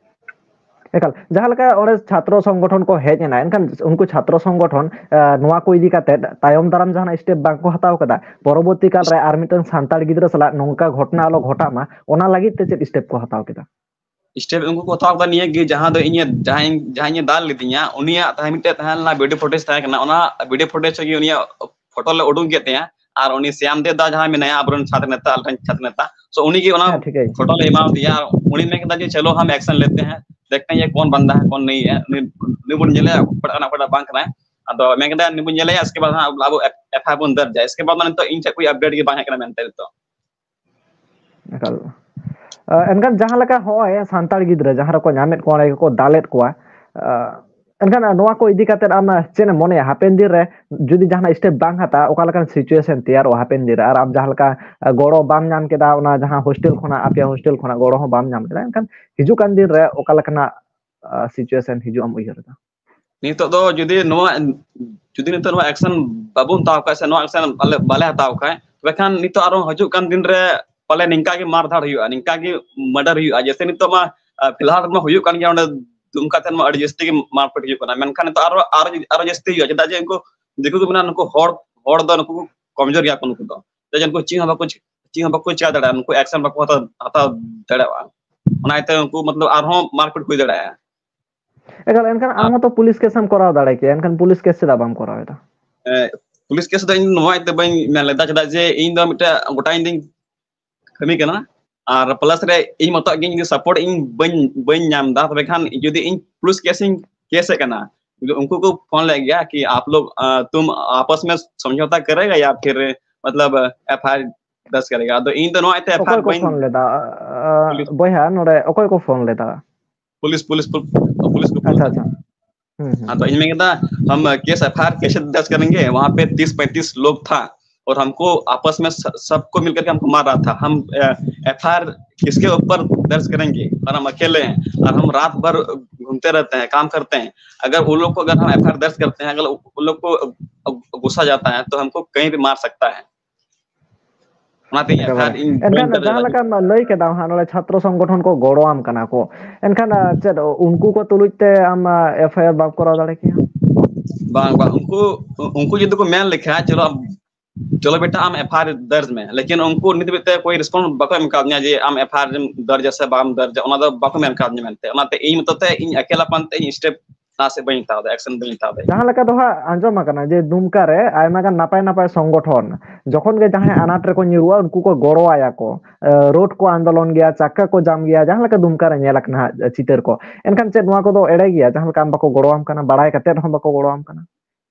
ᱮᱠᱟᱞ, ᱡᱟᱦᱟᱸ ᱞᱮᱠᱟ ᱚᱸᱰᱮ ᱪᱷᱟᱛᱨᱚ ᱥᱚᱝᱜᱚᱴᱷᱚᱱ ᱠᱚ ᱦᱮᱡ ᱮᱱᱟ, ᱮᱱᱠᱷᱟᱱ ᱩᱱᱠᱩ ᱪᱷᱟᱛᱨᱚ ᱥᱚᱝᱜᱚᱴᱷᱚᱱ, ᱮ, ᱱᱚᱣᱟ ᱠᱚ ᱤᱫᱤ ᱠᱟᱛᱮ ᱛᱟᱭᱚᱢ ᱫᱟᱨᱟᱢ ᱡᱟᱦᱟᱱᱟᱜ ᱥᱴᱮᱯ ᱵᱟᱝ ᱠᱚ ᱦᱟᱛᱟᱣ ᱠᱟᱫᱟ? ᱯᱚᱨᱚᱵᱚᱨᱛᱤ ᱠᱟᱞ ᱨᱮ ᱟᱨ ᱢᱤᱫᱴᱟᱝ ᱥᱟᱱᱛᱟᱲ ᱜᱤᱫᱽᱨᱟᱹ ᱥᱟᱞᱟᱜ ᱱᱚᱝᱠᱟ ᱜᱷᱚᱴᱚᱱᱟ ᱟᱞᱚ ᱜᱷᱚᱴᱟᱜ ᱢᱟ, ᱚᱱᱟ ᱞᱟᱹᱜᱤᱫ ᱛᱮ ᱪᱮᱫ ᱥᱴᱮᱯ ᱠᱚ ᱦᱟᱛᱟᱣ ᱠᱮᱫᱟ? ᱥᱴᱮᱯ ᱩᱱᱠᱩ ᱠᱚ ᱦᱟᱛᱟᱣ ᱠᱮᱫᱟ ᱱᱤᱭᱟᱹ ᱜᱮ, ᱡᱟᱦᱟᱸ ᱫᱚ ᱤᱧᱮ, ᱡᱟᱦᱟᱸᱭ, ᱡᱟᱦᱟᱸᱭ ᱤᱧᱮ ᱫᱟᱞ ᱞᱤᱫᱤᱧᱟ, ᱩᱱᱤᱭᱟᱜ ᱛᱟᱦᱮᱸ ᱢᱤᱫᱴᱮᱡ ᱛᱟᱦᱮᱸ ᱞᱮᱱᱟ, ᱵᱷᱤᱰᱤᱭᱳ ᱯᱷᱩᱴᱮᱡᱽ ᱛᱟᱦᱮᱸ ᱠᱟᱱᱟ, ᱚᱱᱟ ᱵᱷᱤᱰᱤᱭᱳ ᱯᱷᱩᱴᱮᱡᱽ ᱨᱮᱜᱮ ᱩᱱᱤᱭᱟᱜ ᱯᱷᱳᱴᱳ ᱞᱮ ᱩᱰᱩᱠ ᱠᱮᱫ ᱛᱟᱭᱟ᱾ ᱟᱨ ᱩᱱᱤ ᱥᱭᱟᱢ ᱫᱮᱵ ᱫᱟ ᱡᱟᱦᱟᱸᱭ ᱢᱮᱱᱟᱭᱟ, ᱟᱵᱚᱨᱮᱱ ᱪᱷᱟᱛᱨᱚ ᱱᱮᱛᱟ, ᱟᱞᱮ ᱨᱮᱱ ᱪᱷᱟᱛᱨᱚ ᱱᱮᱛᱟ, so ᱩᱱᱤ ᱜᱮ ᱚᱱᱟ ᱦᱮᱸ, ᱴᱷᱤᱠ ᱜᱮ᱾ ᱯᱷᱳᱴᱳ ᱞᱮ ᱮᱢᱟ ᱫᱮᱭᱟ᱾ ᱟᱨ ᱩᱱᱤ ᱢᱮᱱ ᱠᱮᱫᱟ ᱡᱮ, "ᱪᱚᱞᱚ, ᱦᱟᱢ ᱮᱠᱥᱮᱱ ᱞᱮᱛᱮ ᱦᱮᱸ, ᱫᱮᱠᱷᱛᱮ ᱦᱮᱸ ᱠᱚᱱ ᱵᱟᱱᱫᱟ ᱦᱮᱸ, ᱠᱚᱱ ᱱᱟᱦᱤᱸ ᱦᱮᱸ, ᱩᱱᱤ, ᱩᱱᱤ ᱵᱚᱱ ᱧᱮᱞᱮᱭᱟ, ᱚᱠᱚᱭᱴᱟᱜ ᱠᱟᱱᱟ, ᱚᱠᱚᱭᱴᱟᱜ ᱵᱟᱝ ᱠᱟᱱᱟᱭ᱾" ᱟᱫᱚ ᱢᱮᱱ ᱠᱮᱫᱟ, "ᱩᱱᱤ ᱵᱚᱱ ᱧᱮᱞᱮᱭᱟ, ᱤᱥᱠᱮ ᱵᱟᱫ ᱦᱟᱸᱜ ᱟᱵᱚ ᱮᱯᱷ ᱟᱭ ᱟᱨ ᱵᱚᱱ ᱫᱟᱨᱡᱟ, ᱤᱥᱠᱮ ᱵᱟᱫ ᱱᱤᱛᱚᱜ ᱤᱧ ᱴᱷᱮᱱ ᱠᱳᱭ ᱟᱯᱰᱮᱴ ᱜᱮ ᱵᱟᱝ ᱦᱮᱡ ᱠᱟᱱᱟ ᱢᱮᱱᱛᱮ ᱱᱤᱛᱚᱜ᱾" ᱮᱠᱟᱞ᱾ ᱟ, ᱮᱱᱠᱷᱟᱱ ᱡᱟᱦᱟᱸ ᱞᱮᱠᱟ ᱦᱚᱸᱜᱼᱚᱭ ᱥᱟᱱᱛᱟᱲ ᱜᱤᱫᱽᱨᱟᱹ ᱡᱟᱦᱟᱸ ᱨᱮᱠᱚ ᱧᱟᱢᱮᱫ ᱠᱚᱣᱟ, ᱚᱸᱰᱮ ᱜᱮᱠᱚ ᱫᱟᱞᱮᱫ ᱠᱚᱣᱟ, ᱟ, ᱮᱱᱠᱷᱟᱱ ᱱᱚᱣᱟ ᱠᱚ ᱤᱫᱤ ᱠᱟᱛᱮᱫ ᱟᱢ ᱪᱮᱫ ᱮᱢ ᱢᱚᱱᱮᱭᱟ? ᱦᱟᱯᱮᱱ ᱫᱤᱱ ᱨᱮ ᱡᱩᱫᱤ ᱡᱟᱦᱟᱱᱟᱜ ᱥᱴᱮᱯ ᱵᱟᱝ ᱦᱟᱛᱟᱣᱟ, ᱚᱠᱟ ᱞᱮᱠᱟᱱ ᱥᱤᱪᱩᱭᱮᱥᱚᱱ ᱛᱮᱭᱟᱨᱚᱜᱼᱟ ᱦᱟᱯᱮᱱ ᱫᱤᱱ ᱨᱮ? ᱟᱨ ᱟᱢ ᱡᱟᱦᱟᱸ ᱞᱮᱠᱟ, ᱟ, ᱜᱚᱲᱚ ᱵᱟᱢ ᱧᱟᱢ ᱠᱮᱫᱟ, ᱚᱱᱟ ᱡᱟᱦᱟᱸ ᱦᱳᱥᱴᱮᱞ ᱠᱷᱚᱱᱟᱜ, ᱟᱯᱮᱭᱟᱜ ᱦᱳᱥᱴᱮᱞ ᱠᱷᱚᱱᱟᱜ ᱜᱚᱲᱚ ᱦᱚᱸ ᱵᱟᱢ ᱧᱟᱢ ᱠᱮᱫᱟ, ᱮᱱᱠᱷᱟᱱ ᱦᱤᱡᱩᱜ ᱠᱟᱱ ᱫᱤᱱ ᱨᱮ ᱚᱠᱟ ᱞᱮᱠᱟᱱᱟᱜ, ᱟ, ᱥᱤᱪᱩᱭᱮᱥᱚᱱ ᱦᱤᱡᱩᱜ ᱮᱢ ᱩᱭᱦᱟᱹᱨ ᱮᱫᱟ? ᱱᱤᱛᱚᱜ ᱫᱚ ᱡᱩᱫᱤ ᱱᱚᱣᱟ, ᱡᱩᱫᱤ ᱱᱤᱛᱚᱜ ᱱᱚᱣᱟ ᱮᱠᱥᱮᱱ ᱵᱟᱵᱚᱱ ᱦᱟᱛᱟᱣ ᱠᱷᱟᱡ ᱥᱮ ᱱᱚᱣᱟ ᱮᱠᱥᱮᱱ ᱵᱟᱞᱮ, ᱵᱟᱞᱮ ᱦᱟᱛᱟᱣ ᱠᱷᱟᱡ, ᱛᱚᱵᱮ ᱠᱷᱟᱱ ᱱᱤᱛᱚᱜ ᱟᱨᱦᱚᱸ ᱦᱤᱡᱩᱜ ᱠᱟᱱ ᱫᱤᱱ ᱨᱮ ᱯᱟᱞᱮ ᱱᱤᱝᱠᱟ ᱜᱮ ᱢᱟᱨᱫᱷᱟᱲ ᱦᱩᱭᱩᱜᱼᱟ, ᱱᱤᱝᱠᱟ ᱜᱮ ᱢᱟᱨᱰᱟᱨ ᱦᱩᱭᱩᱜᱼᱟ᱾ ᱡᱮᱭᱥᱮ ᱱᱤᱛᱚᱜ ᱢᱟ, ᱟ, ᱯᱷᱤᱞᱦᱟᱞ ᱢᱟ ᱦᱩᱭᱩᱜ ᱠᱟᱱ ᱜᱮᱭᱟ, ᱚᱸᱰᱮ ᱫᱩᱢᱠᱟ ᱴᱷᱮᱱ ᱢᱟ ᱟᱹᱰᱤ ᱡᱟᱹᱥᱛᱤ ᱜᱮ ᱢᱟᱨᱯᱤᱴ ᱦᱩᱭᱩᱜ ᱠᱟᱱᱟ, ᱢᱮᱱᱠᱷᱟᱱ ᱱᱤᱛᱚᱜ ᱟᱨᱚ ᱟᱨᱚ ᱟᱨᱚ ᱡᱟᱹᱥᱛᱤ ᱦᱩᱭᱩᱜᱼᱟ᱾ ᱪᱮᱫᱟᱜ ᱡᱮ ᱩᱱᱠᱩ ᱫᱤᱠᱩ ᱠᱚ ᱢᱮᱱᱟ, ᱱᱩᱠᱩ ᱦᱚᱲ ᱦᱚᱲ ᱫᱚ ᱱᱩᱠᱩ ᱠᱚ ᱠᱚᱢᱡᱳᱨ ᱜᱮᱭᱟ ᱠᱚ, ᱱᱩᱠᱩ ᱫᱚ ᱪᱮᱫᱟᱜ ᱡᱮ ᱩᱱᱠᱩ ᱪᱮᱫ ᱦᱚᱸ ᱵᱟᱠᱚ ᱪᱤ- ᱪᱮᱫ ᱦᱚᱸ ᱵᱟᱠᱚ ᱪᱤᱠᱟ ᱫᱟᱲᱮᱭᱟᱜᱼᱟ, ᱱᱩᱠᱩ ᱮᱠᱥᱮᱱ ᱵᱟᱠᱚ ᱦᱟᱛᱟᱣ ᱦᱟᱛᱟᱣ ᱫᱟᱲᱮᱭᱟᱜᱼᱟ᱾ ᱚᱱᱟ ᱤᱭᱟᱹᱛᱮ ᱩᱱᱠᱩ ᱢᱚᱛᱞᱚᱵ ᱟᱨᱦᱚᱸ ᱢᱟᱨᱯᱤᱴ ᱦᱩᱭ ᱫᱟᱲᱮᱭᱟᱜᱼᱟ᱾ ᱮᱠᱟᱞ, ᱮᱱᱠᱷᱟᱱ ᱟᱢ ᱦᱚᱸᱛᱚ ᱯᱩᱞᱤᱥ ᱠᱮᱥ ᱮᱢ ᱠᱚᱨᱟᱣ ᱫᱟᱲᱮ ᱠᱮᱭᱟ, ᱮᱱᱠᱷᱟᱱ ᱯᱩᱞᱤᱥ ᱠᱮᱥ ᱪᱮᱫᱟᱜ ᱵᱟᱢ ᱠᱚᱨᱟᱣ ᱮᱫᱟ? ᱮ, ᱯᱩᱞᱤᱥ ᱠᱮᱥ ᱫᱚ ᱤᱧ ᱱᱚᱣᱟ ᱤᱭᱟᱹᱛᱮ ᱵᱟᱹᱧ ᱢᱮᱱ ᱞᱮᱫᱟ, ᱪᱮᱫᱟᱜ ᱡᱮ ᱤᱧ ᱫᱚ ᱢᱤᱫᱴᱮᱱ ᱜᱚᱴᱟ ᱤᱧ ᱫᱩᱧ ᱠᱟᱹᱢᱤ ᱠᱟᱱᱟ, ᱟᱨ ᱯᱞᱟᱥ ᱨᱮ ᱤᱧ ᱢᱚᱛᱚ ᱜᱮ ᱡᱩᱫᱤ ᱥᱟᱯᱳᱨᱴ ᱤᱧ ᱵᱟᱹᱧ ᱵᱟᱹᱧ ᱧᱟᱢ ᱮᱫᱟ, ᱛᱚᱵᱮ ᱠᱷᱟᱱ ᱡᱩᱫᱤ ᱤᱧ ᱯᱩᱞᱤᱥ ᱠᱮᱥ ᱤᱧ ᱠᱮᱥ ᱮᱫ ᱠᱟᱱᱟ, ᱩᱱᱠᱩ ᱠᱚ ᱯᱷᱳᱱ ᱞᱮᱫ ᱜᱮᱭᱟ ᱠᱤ ᱟᱯ ᱞᱳᱜ ᱛᱩᱢ ᱟᱯᱥ ᱢᱮ ᱥᱚᱢᱡᱷᱚᱛᱟ ᱠᱟᱨᱮᱜᱟ ᱭᱟ ᱯᱷᱤᱨ ᱢᱚᱛᱞᱚᱵ ᱮᱯᱷ ᱟᱭ ᱟᱨ ᱫᱟᱨᱡ ᱠᱟᱨᱮᱜᱟ? ᱟᱫᱚ ᱤᱧ ᱫᱚ ᱱᱚᱣᱟ ᱤᱭᱟᱹᱛᱮ ᱮᱯᱷ ᱟᱭ ᱚᱠᱚᱭ ᱟᱨ ᱠᱚ ᱵᱟᱹᱧ ᱯᱷᱳᱱ ᱞᱮᱫᱟ? ᱟ, ᱯᱩᱞᱤᱥ ᱵᱚᱭᱦᱟ, ᱱᱚᱰᱮ ᱚᱠᱚᱭ ᱠᱚ ᱯᱷᱳᱱ ᱞᱮᱫᱟ? ᱯᱩᱞᱤᱥ ᱯᱩᱞᱤᱥ ᱠᱚ ᱯᱩᱞᱤᱥ ᱠᱚ ᱯᱷᱳᱱ ᱟᱪᱪᱷᱟ, ᱞᱮᱫᱟ᱾ ᱟᱪᱪᱷᱟ᱾ ᱦᱩᱸ, ᱦᱩᱸ᱾ ᱟᱫᱚ ᱤᱧ ᱢᱮᱱ ᱠᱮᱫᱟ, हम केस एफआईआर कैसे दर्ज करेंगे, वहां पे तीस पैंतीस लोग था और हमको आपस में स- सबको मिलकर के हमको मार रहा था। हम एफआईआर किसके ऊपर दर्ज करेंगे, और हम अकेले हैं और हम रात भर घूमते रहते हैं, काम करते हैं। अगर उन लोग को अगर हम एफआईआर दर्ज करते हैं, अगर उन लोग को गुस्सा जाता है तो हमको कहीं भी मार सकता है। ᱚᱱᱟᱛᱮ ᱤᱧ ᱮᱠᱮᱵᱟᱨᱮ᱾ ᱮᱯᱷᱟᱭᱟᱨ ᱤᱧ ᱵᱟᱹᱧ ᱮᱱᱠᱷᱟᱱ ᱫᱟᱲᱮ ᱡᱟᱦᱟᱸ ᱫᱟᱲᱮᱭᱟᱜᱼᱟ᱾ ᱞᱮᱠᱟᱢ ᱞᱟᱹᱭ ᱠᱮᱫᱟ ᱦᱟᱸᱜ, ᱱᱚᱰᱮ ᱪᱷᱟᱛᱨᱚ ᱥᱚᱝᱜᱚᱴᱷᱚᱱ ᱠᱚ ᱜᱚᱲᱚᱣᱟᱢ ᱠᱟᱱᱟ ᱠᱚ, ᱮᱱᱠᱷᱟᱱ ᱟᱸ, ᱪᱮᱫ ᱩᱱᱠᱩ ᱠᱚ ᱛᱩᱞᱩᱡ ᱛᱮ ᱟᱢ ᱮᱯᱷᱟᱭᱟᱨ ᱵᱟᱢ ᱠᱚᱨᱟᱣ ᱫᱟᱲᱮ ᱠᱮᱭᱟ? ᱵᱟᱝ ᱵᱟᱝ, ᱩᱱᱠᱩ ᱩᱱᱠᱩ ᱡᱩᱫᱤ ᱠᱚ ᱢᱮᱱ ᱞᱮᱠᱷᱟᱱ, ᱪᱚᱞᱚ ᱪᱚᱞᱚ ᱵᱮᱴᱟ ᱟᱢ ᱮᱯᱷᱟᱭᱟᱨ ᱫᱟᱨᱡ ᱢᱮ, ᱞᱮᱠᱤᱱ ᱩᱱᱠᱩ ᱱᱤᱛ ᱦᱟᱹᱵᱤᱡ ᱛᱮ ᱠᱳᱭ ᱨᱮᱥᱯᱚᱱᱥ ᱵᱟᱠᱚ ᱮᱢ ᱠᱟᱣᱫᱤᱧᱟ ᱡᱮ ᱟᱢ ᱮᱯᱷᱟᱭᱟᱨ ᱫᱟᱨᱡᱟ ᱥᱮ ᱵᱟᱢ ᱫᱟᱨᱡᱟ, ᱚᱱᱟ ᱫᱚ ᱵᱟᱠᱚ ᱢᱮᱱ ᱠᱟᱣᱫᱤᱧᱟ ᱢᱮᱱᱛᱮ᱾ ᱚᱱᱟᱛᱮ ᱤᱧ ᱢᱚᱛᱚ ᱛᱮ ᱤᱧ ᱮᱠᱮᱞᱟᱯᱟᱱ ᱛᱮ ᱤᱧ ᱥᱴᱮᱯ ᱞᱟᱦᱟ ᱥᱮᱫ ᱵᱟᱹᱧ ᱦᱟᱛᱟᱣ ᱫᱟ, ᱮᱠᱥᱮᱱ ᱵᱟᱹᱧ ᱦᱟᱛᱟᱣ ᱫᱟ᱾ ᱡᱟᱦᱟᱸ ᱞᱮᱠᱟ ᱫᱚ ᱦᱟᱸᱜ ᱟᱸᱡᱚᱢ ᱟᱠᱟᱱᱟ ᱡᱮ ᱫᱩᱢᱠᱟ ᱨᱮ ᱟᱭᱢᱟ ᱜᱟᱱ ᱱᱟᱯᱟᱭ ᱱᱟᱯᱟᱭ ᱥᱚᱝᱜᱚᱴᱷᱚᱱ ᱡᱚᱠᱷᱚᱱ ᱜᱮ ᱡᱟᱦᱟᱸᱭ ᱟᱱᱟᱴ ᱨᱮᱠᱚ ᱧᱩᱨᱩᱜᱼᱟ, ᱩᱱᱠᱩ ᱠᱚ ᱜᱚᱲᱚ ᱟᱭᱟ ᱠᱚ, ᱮ, ᱨᱳᱰ ᱠᱚ ᱟᱱᱫᱳᱞᱚᱱ ᱜᱮᱭᱟ, ᱪᱟᱠᱟ ᱠᱚ ᱡᱟᱢ ᱜᱮᱭᱟ, ᱡᱟᱦᱟᱸ ᱞᱮᱠᱟ ᱫᱩᱢᱠᱟ ᱨᱮ ᱧᱮᱞ ᱟᱠᱟᱱᱟ ᱦᱟᱸᱜ ᱪᱤᱛᱟᱹᱨ ᱠᱚ᱾ ᱮᱱᱠᱷᱟᱱ ᱪᱮᱫ ᱱᱚᱣᱟ ᱠᱚᱫᱚ ᱮᱲᱮ ᱜᱮᱭᱟ, ᱡᱟᱦᱟᱸ ᱞᱮᱠᱟ ᱟᱢ ᱵᱟᱠᱚ ᱜᱚᱲᱚᱣᱟᱢ ᱠᱟᱱᱟ, ᱵᱟᱲᱟᱭ ᱠᱟᱛᱮᱫ ᱦᱚᱸ ᱵᱟᱠᱚ ᱜᱚᱲᱚᱣᱟᱢ ᱠᱟᱱᱟ?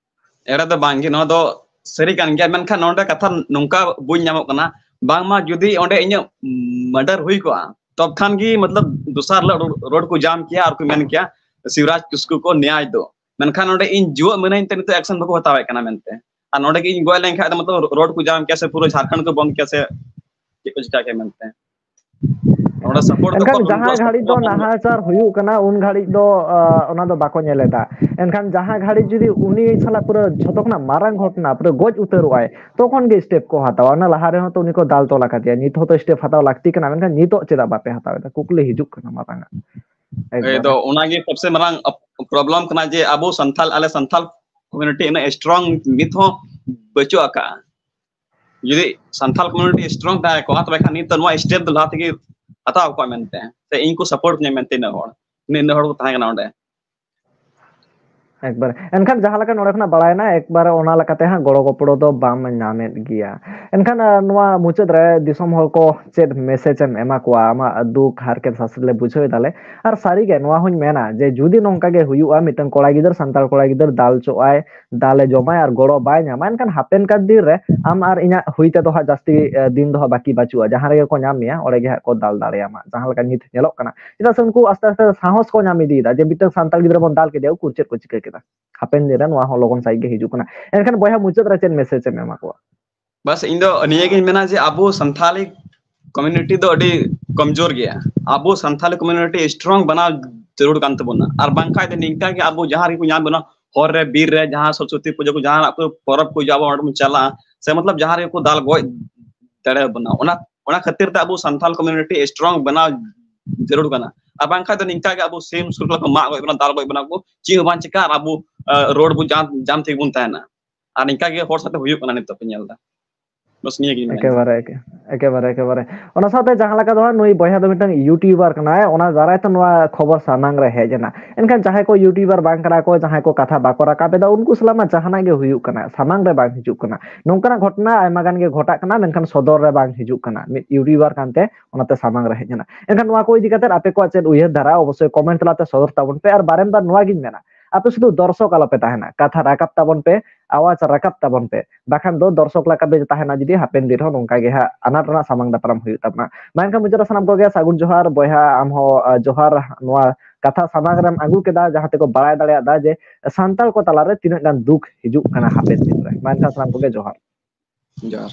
ᱮᱲᱮ ᱫᱚ ᱵᱟᱝ ᱜᱮ, ᱱᱚᱣᱟ ᱫᱚ ᱥᱟᱹᱨᱤ ᱠᱟᱱ ᱜᱮᱭᱟ, ᱢᱮᱱᱠᱷᱟᱱ ᱱᱚᱰᱮ ᱠᱟᱛᱷᱟ ᱱᱚᱝᱠᱟ ᱵᱩᱡᱽ ᱧᱟᱢᱚᱜ ᱠᱟᱱᱟ, ᱵᱟᱝᱢᱟ ᱡᱩᱫᱤ ᱚᱸᱰᱮ ᱤᱧᱟᱹᱜ ᱢᱟᱨᱰᱟᱨ ᱦᱩᱭ ᱠᱚᱜᱼᱟ, ᱛᱚᱵ ᱠᱷᱟᱱ ᱜᱮ ᱢᱚᱛᱞᱚᱵ ᱫᱚᱥᱟᱨ ᱦᱤᱞᱳᱜ ᱨᱳᱰ ᱠᱚ ᱡᱟᱢ ᱠᱮᱭᱟ ᱟᱨ ᱠᱚ ᱢᱮᱱ ᱠᱮᱭᱟ ᱥᱤᱵᱨᱟᱡᱽ ᱠᱤᱥᱠᱩ ᱠᱚ ᱱᱮᱭᱟᱭ ᱫᱚ, ᱢᱮᱱᱠᱷᱟᱱ ᱱᱚᱰᱮ ᱤᱧ ᱡᱩᱣᱟᱹᱜ ᱢᱤᱱᱟᱹᱧ ᱛᱮ ᱱᱤᱛᱚᱜ ᱮᱠᱥᱮᱱ ᱵᱟᱠᱚ ᱦᱟᱛᱟᱣᱮᱫ ᱠᱟᱱᱟ ᱢᱮᱱᱛᱮ᱾ ᱟᱨ ᱱᱚᱰᱮ ᱜᱮ ᱤᱧ ᱜᱚᱡ ᱞᱮᱱᱠᱷᱟᱱ ᱫᱚ ᱢᱚᱛᱞᱚᱵ ᱨᱳᱰ ᱠᱚ ᱡᱟᱢ ᱠᱮᱭᱟ ᱥᱮ ᱯᱩᱨᱟᱹ ᱡᱷᱟᱲᱠᱷᱚᱸᱰ ᱠᱚ ᱵᱚᱱᱫ ᱠᱮᱭᱟ ᱥᱮ ᱪᱮᱫ ᱠᱚ ᱪᱤᱠᱟ ᱠᱮᱭᱟ ᱢᱮᱱᱛᱮ᱾ ᱱᱚᱰᱮ ᱥᱟᱯᱳᱨᱴ ᱫᱚ ᱮᱱᱠᱷᱟᱱ ᱠᱚᱢ ᱧᱚᱜ ᱡᱟᱦᱟᱸ ᱫᱚ ᱜᱷᱟᱹᱲᱤᱡ ᱫᱚ ᱱᱟᱦᱟᱪᱟᱨ ᱦᱩᱭᱩᱜ ᱠᱟᱱᱟ, ᱩᱱ ᱜᱷᱟᱹᱲᱤᱡ ᱫᱚ, ᱟ, ᱚᱱᱟ ᱫᱚ ᱵᱟᱠᱚ ᱧᱮᱞ ᱮᱫᱟ᱾ ᱮᱱᱠᱷᱟᱱ ᱡᱟᱦᱟᱸ ᱜᱷᱟᱹᱲᱤᱡ ᱡᱩᱫᱤ ᱩᱱᱤ ᱥᱟᱞᱟᱜ ᱯᱩᱨᱟᱹ ᱡᱷᱚᱛᱚ ᱠᱷᱚᱱᱟᱜ ᱢᱟᱨᱟᱝ ᱜᱷᱚᱴᱚᱱᱟ, ᱯᱩᱨᱟᱹ ᱜᱚᱡ ᱩᱛᱟᱹᱨᱚᱜ ᱟᱭ, ᱛᱚᱠᱷᱚᱱ ᱜᱮ ᱥᱴᱮᱯ ᱠᱚ ᱦᱟᱛᱟᱣᱟ᱾ ᱚᱱᱟ ᱞᱟᱦᱟ ᱨᱮᱦᱚᱸ ᱛᱚ ᱩᱱᱤ ᱠᱚ ᱫᱟᱞ ᱛᱚᱞ ᱟᱠᱟᱫᱮᱭᱟ, ᱱᱤᱛ ᱦᱚᱸᱛᱚ ᱥᱴᱮᱯ ᱦᱟᱛᱟᱣ ᱞᱟᱹᱠᱛᱤ ᱠᱟᱱᱟ, ᱢᱮᱱᱠᱷᱟᱱ ᱱᱤᱛᱚᱜ ᱪᱮᱫᱟᱜ ᱵᱟᱯᱮ ᱦᱟᱛᱟᱣ ᱮᱫᱟ? ᱠᱩᱠᱞᱤ ᱦᱤᱡᱩᱜ ᱠᱟᱱᱟ ᱢᱟᱨᱟᱝ ᱟᱜ᱾ ᱮᱠᱵᱟᱨᱮ᱾ ᱫᱚ ᱚᱱᱟᱜᱮ ᱥᱚᱵᱥᱮ ᱢᱟᱨᱟᱝ ᱟᱯ-, problem ᱠᱟᱱᱟ ᱡᱮ ᱟᱵᱚ ᱥᱟᱱᱛᱟᱞ, ᱟᱞᱮ ᱥᱟᱱᱛᱟᱞ community ᱩᱱᱟᱹᱜ strong ᱱᱤᱛ ᱦᱚᱸ ᱵᱟᱹᱪᱩᱜ ᱟᱠᱟᱜᱼᱟ᱾ ᱡᱩᱫᱤ ᱥᱟᱱᱛᱟᱞ community strong ᱛᱟᱦᱮᱸ ᱠᱚᱜᱼᱟ, ᱛᱚᱵᱮ ᱠᱷᱟᱱ ᱱᱤᱛ ᱫᱚ ᱱᱚᱣᱟ step ᱫᱚ ᱞᱟᱦᱟ ᱛᱮᱜᱮ ᱦᱟᱛᱟᱣ ᱠᱚᱜᱼᱟ ᱢᱮᱱᱛᱮ, ᱥᱮ ᱤᱧ ᱠᱚ support ᱤᱧᱟ ᱢᱮᱱᱛᱮ ᱤᱱᱟᱹᱜ ᱦᱚᱲ, ᱤᱱᱟᱹᱜ ᱦᱚᱲ ᱠᱚ ᱛᱟᱦᱮᱸ ᱠᱟᱱᱟ ᱚᱸᱰᱮ᱾ ᱮᱠᱵᱟᱨ᱾ ᱮᱱᱠᱷᱟᱱ ᱡᱟᱦᱟᱸ ᱞᱮᱠᱟ ᱱᱚᱰᱮ ᱠᱷᱚᱱᱟᱜ ᱵᱟᱲᱟᱭᱮᱱᱟ, ᱮᱠᱵᱟᱨ ᱚᱱᱟ ᱞᱮᱠᱟᱛᱮ ᱦᱟᱸᱜ ᱜᱚᱲᱚ ᱜᱚᱯᱚᱲᱚ ᱫᱚ ᱵᱟᱢ ᱧᱟᱢᱮᱫ ᱜᱮᱭᱟ᱾ ᱮᱱᱠᱷᱟᱱ, ᱟᱸ, ᱱᱚᱣᱟ ᱢᱩᱪᱟᱹᱫ ᱨᱮ ᱫᱤᱥᱚᱢ ᱦᱚᱲ ᱠᱚ ᱪᱮᱫ message ᱮᱢ ᱮᱢᱟ ᱠᱚᱣᱟ? ᱟᱢᱟᱜ ᱫᱩᱠ ᱦᱟᱨᱠᱮᱛ ᱥᱟᱥᱮᱛ ᱞᱮ ᱵᱩᱡᱷᱟᱹᱣ ᱮᱫᱟᱞᱮ᱾ ᱟᱨ ᱥᱟᱹᱨᱤᱜᱮ ᱱᱚᱣᱟ ᱦᱚᱧ ᱢᱮᱱᱟ ᱡᱮ ᱡᱩᱫᱤ ᱱᱚᱝᱠᱟ ᱜᱮ ᱦᱩᱭᱩᱜᱼᱟ, ᱢᱤᱫᱴᱟᱝ ᱠᱚᱲᱟ ᱜᱤᱫᱟᱹᱨ, ᱥᱟᱱᱛᱟᱲ ᱠᱚᱲᱟ ᱜᱤᱫᱟᱹᱨ ᱫᱟᱞ ᱪᱚᱜᱼᱟᱭ, ᱫᱟᱞᱮ ᱡᱚᱢᱟᱭ ᱟᱨ ᱜᱚᱲᱚ ᱵᱟᱭ ᱧᱟᱢᱟ, ᱮᱱᱠᱷᱟᱱ ᱦᱟᱯᱮᱱ ᱠᱟᱱ ᱫᱤᱱ ᱨᱮ ᱟᱢ ᱟᱨ ᱤᱧᱟᱹᱜ ᱦᱩᱭ ᱛᱮᱫᱚ ᱦᱟᱸᱜ ᱡᱟᱹᱥᱛᱤ, ᱮ, ᱫᱤᱱ ᱫᱚ ᱦᱟᱸᱜ ᱵᱟᱹᱠᱤ ᱵᱟᱹᱪᱩᱜᱼᱟ᱾ ᱡᱟᱦᱟᱸ ᱨᱮᱜᱮ ᱠᱚ ᱧᱟᱢ ᱢᱮᱭᱟ, ᱚᱸᱰᱮ ᱜᱮ ᱦᱟᱸᱜ ᱠᱚ ᱫᱟᱞ ᱫᱟᱲᱮᱭᱟᱢᱟ, ᱡᱟᱦᱟᱸ ᱞᱮᱠᱟ ᱱᱤᱛ ᱧᱮᱞᱚᱜ ᱠᱟᱱᱟ᱾ ᱪᱮᱫᱟᱜ ᱥᱮ ᱩᱱᱠᱩ ᱟᱥᱛᱮ ᱟᱥᱛᱮ ᱥᱟᱦᱚᱥ ᱠᱚ ᱧᱟᱢ ᱤᱫᱤᱭᱮᱫᱟ ᱡᱮ ᱢᱤᱫᱴᱟᱝ ᱥᱟᱱᱛᱟᱲ ᱜᱤᱫᱽᱨᱟᱹ ᱵᱚᱱ ᱫᱟᱞ ᱠᱮᱫᱮᱭᱟ, ᱩᱠᱩᱨ ᱪᱮᱫ ᱠᱚ ᱪᱤᱠᱟᱹ ᱠᱮᱫᱟ᱾ ᱦᱟᱯᱮᱱ ᱫᱤᱱ ᱨᱮ ᱱᱚᱣᱟ ᱦᱚᱸ ᱞᱚᱜᱚᱱ ᱥᱟᱺᱦᱤᱡ ᱜᱮ ᱦᱤᱡᱩᱜ ᱠᱟᱱᱟ᱾ ᱮᱱᱠᱷᱟᱱ ᱵᱚᱭᱦᱟ, ᱢᱩᱪᱟᱹᱫ ᱨᱮ ᱪᱮᱫ message ᱮᱢ ᱮᱢᱟ ᱠᱚᱣᱟ? ᱵᱟᱥ, ᱤᱧ ᱫᱚ ᱱᱤᱭᱟᱹ ᱜᱤᱧ ᱢᱮᱱᱟ ᱡᱮ ᱟᱵᱚ ᱥᱟᱱᱛᱷᱟᱞᱤ community ᱫᱚ ᱟᱹᱰᱤ ᱠᱚᱢᱡᱳᱨ ᱜᱮᱭᱟ᱾ ᱟᱵᱚ ᱥᱟᱱᱛᱷᱟᱞᱤ community strong ᱵᱮᱱᱟᱣ ᱡᱟᱹᱨᱩᱲ ᱠᱟᱱ ᱛᱟᱵᱚᱱᱟ, ᱟᱨ ᱵᱟᱝᱠᱷᱟᱡ ᱫᱚ ᱱᱤᱝᱠᱟ ᱜᱮ ᱟᱵᱚ ᱡᱟᱦᱟᱸ ᱨᱮᱜᱮ ᱠᱚ ᱧᱟᱢ ᱵᱚᱱᱟ, ᱦᱚᱨ ᱨᱮ, ᱵᱤᱨ ᱨᱮ, ᱡᱟᱦᱟᱸ ᱥᱚᱨᱚᱥᱚᱛᱤ ᱯᱩᱡᱟᱹ ᱠᱚ, ᱡᱟᱦᱟᱱᱟᱜ ᱠᱚ ᱯᱚᱨᱚᱵᱽ ᱠᱚ ᱦᱤᱡᱩᱜᱼᱟ, ᱟᱵᱚ ᱚᱸᱰᱮ ᱵᱚᱱ ᱪᱟᱞᱟᱜᱼᱟ, ᱥᱮ ᱢᱚᱛᱞᱚᱵ ᱡᱟᱦᱟᱸ ᱨᱮᱜᱮ ᱠᱚ ᱫᱟᱞ ᱜᱚᱡ ᱫᱟᱲᱮᱭᱟᱵᱚᱱᱟ᱾ ᱚᱱᱟ, ᱚᱱᱟ ᱠᱷᱟᱹᱛᱤᱨ ᱛᱮ ᱟᱵᱚ ᱥᱟᱱᱛᱷᱟᱞ community strong ᱵᱮᱱᱟᱣ ᱡᱟᱹᱨᱩᱲ ᱠᱟᱱᱟ᱾ ᱟᱨ ᱵᱟᱝᱠᱷᱟᱡ ᱫᱚ ᱱᱤᱝᱠᱟ ᱜᱮ ᱟᱵᱚ ᱥᱤᱢ ᱥᱩᱠᱨᱤ ᱞᱮᱠᱟ ᱠᱚ ᱢᱟᱜ ᱜᱚᱡ ᱵᱚᱱᱟ, ᱫᱟᱞ ᱜᱚᱡ ᱵᱚᱱᱟ ᱠᱚ, ᱪᱮᱫ ᱦᱚᱸ ᱵᱟᱝ ᱪᱤᱠᱟ, ᱟᱨ ᱟᱵᱚ, ᱟᱸ, road ᱵᱚ ᱡᱟᱢ, ᱡᱟᱢ ᱛᱮᱜᱮ ᱵᱚᱱ ᱛᱟᱦᱮᱱᱟ᱾ ᱟᱨ ᱱᱤᱝᱠᱟ ᱜᱮ ᱦᱚᱲ ᱥᱟᱛᱮ ᱦᱩᱭᱩᱜ ᱠᱟᱱᱟ ᱱᱤᱛᱚᱜ ᱯᱮ ᱧᱮᱞ ᱮᱫᱟ᱾ ᱵᱟᱥ ᱱᱤᱭᱟᱹ ᱜᱤᱧ ᱢᱮᱱᱟ᱾ ᱮᱠᱮᱵᱟᱨᱮ, ᱮᱠᱮ-, ᱮᱠᱮᱵᱟᱨᱮ, ᱮᱠᱮᱵᱟᱨᱮ᱾ ᱚᱱᱟ ᱥᱟᱶᱛᱮ ᱡᱟᱦᱟᱸ ᱞᱮᱠᱟ ᱫᱚ ᱦᱟᱸᱜ ᱱᱩᱭ ᱵᱚᱭᱦᱟ ᱫᱚ ᱢᱤᱫᱴᱟᱝ YouTuber ᱠᱟᱱᱟᱭ, ᱚᱱᱟ ᱫᱟᱨᱟᱭ ᱛᱮ ᱱᱚᱣᱟ ᱠᱷᱚᱵᱚᱨ ᱥᱟᱢᱟᱝ ᱨᱮ ᱦᱮᱡ ᱮᱱᱟ᱾ ᱮᱱᱠᱷᱟᱱ ᱡᱟᱦᱟᱸᱭ ᱠᱚ YouTuber ᱵᱟᱝ ᱠᱟᱱᱟ ᱠᱚ, ᱡᱟᱦᱟᱸᱭ ᱠᱚ ᱠᱟᱛᱷᱟ ᱵᱟᱠᱚ ᱨᱟᱠᱟᱵ ᱮᱫᱟ, ᱩᱱᱠᱩ ᱥᱟᱞᱟᱜ ᱢᱟ ᱡᱟᱦᱟᱱᱟᱜ ᱜᱮ ᱦᱩᱭᱩᱜ ᱠᱟᱱᱟ, ᱥᱟᱢᱟᱝ ᱨᱮ ᱵᱟᱝ ᱦᱤᱡᱩᱜ ᱠᱟᱱᱟ᱾ ᱱᱚᱝᱠᱟᱱᱟᱜ ᱜᱷᱚᱴᱚᱱᱟ ᱟᱭᱢᱟ ᱜᱟᱱ ᱜᱮ ᱜᱷᱚᱴᱟᱜ ᱠᱟᱱᱟ, ᱢᱮᱱᱠᱷᱟᱱ ᱥᱚᱫᱚᱨ ᱨᱮ ᱵᱟᱝ ᱦᱤᱡᱩᱜ ᱠᱟᱱᱟ᱾ ᱢᱤᱫ YouTuber ᱠᱟᱱᱛᱮ ᱚᱱᱟᱛᱮ ᱥᱟᱢᱟᱝ ᱨᱮ ᱦᱮᱡ ᱮᱱᱟ᱾ ᱮᱱᱠᱷᱟᱱ ᱱᱚᱣᱟ ᱠᱚ ᱤᱫᱤ ᱠᱟᱛᱮ ᱟᱯᱮ ᱠᱚᱣᱟᱜ ᱪᱮᱫ ᱩᱭᱦᱟᱹᱨ ᱫᱷᱟᱨᱟ, ᱚᱵᱚᱥᱥᱳᱭ comment ᱛᱟᱞᱟᱛᱮ ᱥᱚᱫᱚᱨ ᱛᱟᱵᱚᱱ ᱯᱮ᱾ ᱟᱨ ᱵᱟᱨᱮᱢᱵᱟᱨ ᱱᱚᱣᱟ ᱜᱤᱧ ᱢᱮᱱᱟ, ᱟᱯᱮ ᱥᱩᱫᱷᱩ ᱫᱚᱨᱥᱚᱠ ᱟᱞᱚᱯᱮ ᱛᱟᱦᱮᱱᱟ, ᱠᱟᱛᱷᱟ ᱨᱟᱠᱟᱵ ᱛᱟᱵᱚᱱ ᱯᱮ, ᱟᱣᱟᱡ ᱨᱟᱠᱟᱵ ᱛᱟᱵᱚᱱ ᱯᱮ᱾ ᱵᱟᱠᱷᱟᱱ ᱫᱚ ᱫᱚᱨᱥᱚᱠ ᱞᱮᱠᱟᱛᱮ ᱛᱟᱦᱮᱱᱟ ᱡᱩᱫᱤ, ᱦᱟᱯᱮᱱ ᱫᱤᱱ ᱨᱮᱦᱚᱸ ᱱᱚᱝᱠᱟ ᱜᱮ ᱦᱟᱸᱜ ᱟᱱᱟᱴ ᱨᱮᱱᱟᱜ ᱥᱟᱢᱟᱝ ᱫᱟᱯᱨᱟᱢ ᱦᱩᱭᱩᱜ ᱛᱟᱵᱚᱱᱟ᱾ ᱢᱟ ᱮᱱᱠᱷᱟᱱ ᱢᱩᱪᱟᱹᱫ ᱨᱮ ᱥᱟᱱᱟᱢ ᱠᱚᱜᱮ ᱥᱟᱹᱜᱩᱱ ᱡᱚᱦᱟᱨ ᱵᱚᱭᱦᱟ, ᱟᱢ ᱦᱚᱸ, ᱟ, ᱡᱚᱦᱟᱨ᱾ ᱱᱚᱣᱟ ᱠᱟᱛᱷᱟ ᱥᱟᱢᱟᱝ ᱨᱮᱢ ᱟᱹᱜᱩ ᱠᱮᱫᱟ, ᱡᱟᱦᱟᱸ ᱛᱮᱠᱚ ᱵᱟᱲᱟᱭ ᱫᱟᱲᱮᱭᱟᱜᱼᱟ ᱡᱮ ᱥᱟᱱᱛᱟᱲ ᱠᱚ ᱛᱟᱞᱟᱨᱮ ᱛᱤᱱᱟᱹᱜ ᱜᱟᱱ ᱫᱩᱠ ᱦᱤᱡᱩᱜ ᱠᱟᱱᱟ ᱦᱟᱯᱮᱱ ᱫᱤᱱ ᱨᱮ᱾ ᱢᱟ ᱮᱱᱠᱷᱟᱱ ᱥᱟᱱᱟᱢ ᱠᱚᱜᱮ ᱡᱚᱦᱟᱨ᱾ ᱡᱚᱦᱟᱨ᱾